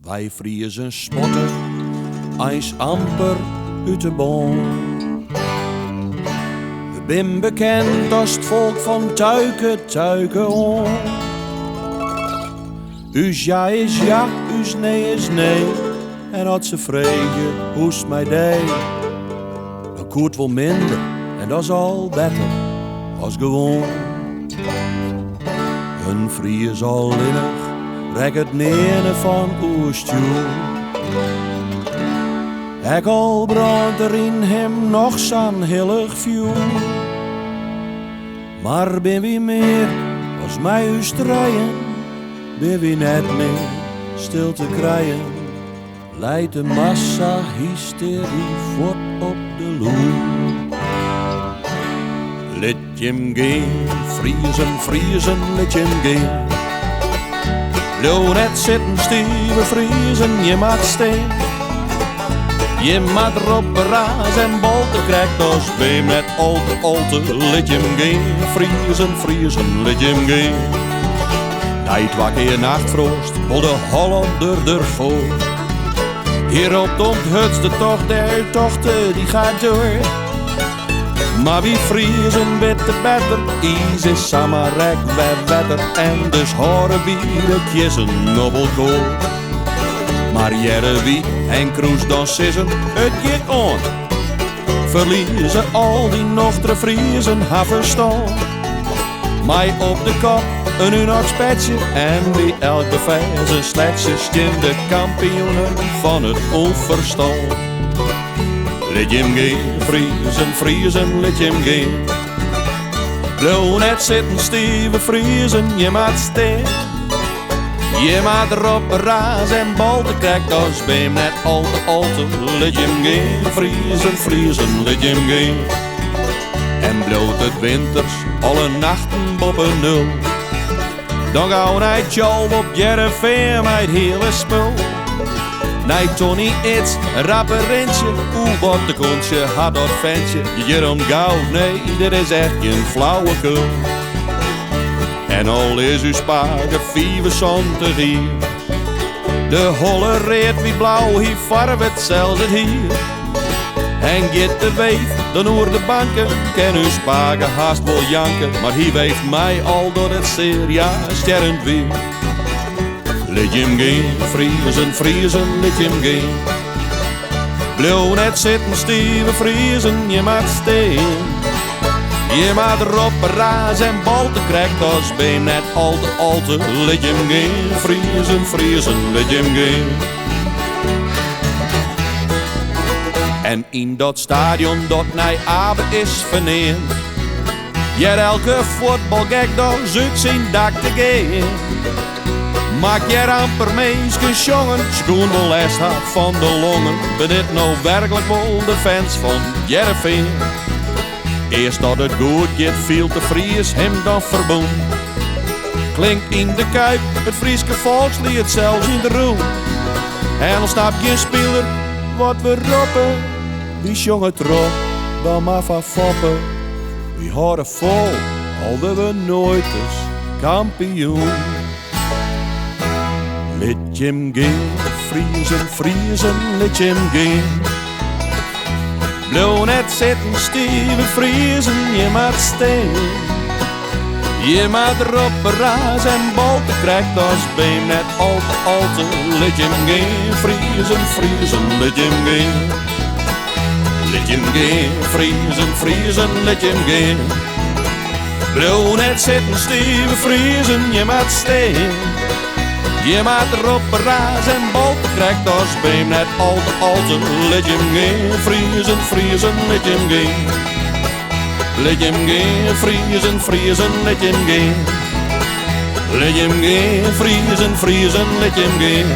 Wy Friezen spotte eins amper út de bân. We bin bekend as it folk fan tuike, tuike oan. Us ja is ja, ús nee is nee. En as se freegje hoe's mei dy, dan koe it wol minder en dat is al better as gewoan. In Fries allinnich rekket nearne fan oerstjoer. Ek al brânt der yn him noch sa'n hillich fjoer. Mar bin wy mear as mei ús trijen, bin wy net mear stil te krijen. Leit de massahystery fuort op de loer. Lit jim gean, Friezen, Friezen, lit jim gean. Bliuw net sitten, stive Friezen, jim moat stean. Jim moat roppe, raze en bolte, krekt as beam net al te al te. Lit jim gean, Friezen, Friezen, lit jim gean. Nei twa kear nachtfroast wol de Hollander derfoar. Hy ropt om 't hurdst de tocht der tochten, dy gaat deur. Mar wy Friezen witte better, iis is samar ek wer wetter. En dus hâlde wy de kiezzen op elkoar. Mar hearre wy Henk Kroes dan sizzen, it giet oan. Ferlieze al dy nochtere Friezen har ferstân. Mei op de kop in Unox petsje en by elk befers in sletsje stean de kampioenen fan it ûnferstân. Lit jim gean, Friezen, Friezen, lit jim gean. Bliuw net sitten, stive Friezen, jim moat stean. Jim moat roppe, raze en bolte, krekt as beam net al te al te. Lit jim gean, Friezen, Friezen, lit jim gean. En bliuwt it winters alle nachten boppe nul. Dan gau nei Tjalf op Hearrenfean mei it hiele spul. Nei Tony Ids, rappe rintsje, oeh wat de kontsje hat dat fentsje. Hjir om goud, nee, dit is echt gjin flauwekul. En al is ús pake 75 jier, de holle read wyt blau, hy farvet sels it hier. En giet de weef dan oer de banken, kin ús pake hast wol janke, mar hy weeft mei al docht it sear, ja, stjerrend wier. Lit jim gean, Friezen, Friezen, lit jim gean. Bliuw net sitten, stive Friezen, jim moat stean. Jim moat roppe, raze en bolte, krekt as beam net al te al te. Lit jim gean, Friezen, Friezen, lit jim gean. En yn dat stadion dat nei Abe is ferneamd, heart elke fuotbalgek dochs út syn dak te gean. Mar 'k hear amper minsken sjongen, se koenen wol lêst ha fan de longen. Bin dit no werklik wol de fans fan Hearrenfean? Earst dat it goed giet, fielt de Fries him dan ferbûn. Klinkt yn de Kuip it Fryske folksliet sels yn de rûn. En al snapt gjin spiler wat we roppe, wy sjonge troch, dan mar foar Foppe. Wy hâlde fol, al wurde we noait ris kampioen. Lit jim gean, Friezen, Friezen, lit jim gean. Bliuw net sitten, stive Friezen, jim moat stean. Jim moat roppe, raze en bolte, krekt as beam net al te al te. Lit jim gean, Friezen, Friezen, lit jim gean. Lit jim gean, Friezen, Friezen, lit jim gean. Bliuw net sitten, stive Friezen, jim moat stean. Jim moat roppe, raze en bolte, krekt as beam net al te al te. Lit jim gean, Friezen, Friezen, lit jim gean. Lit jim gean, Friezen, Friezen, lit jim gean. Lit jim gean, Friezen, Friezen, lit jim gean.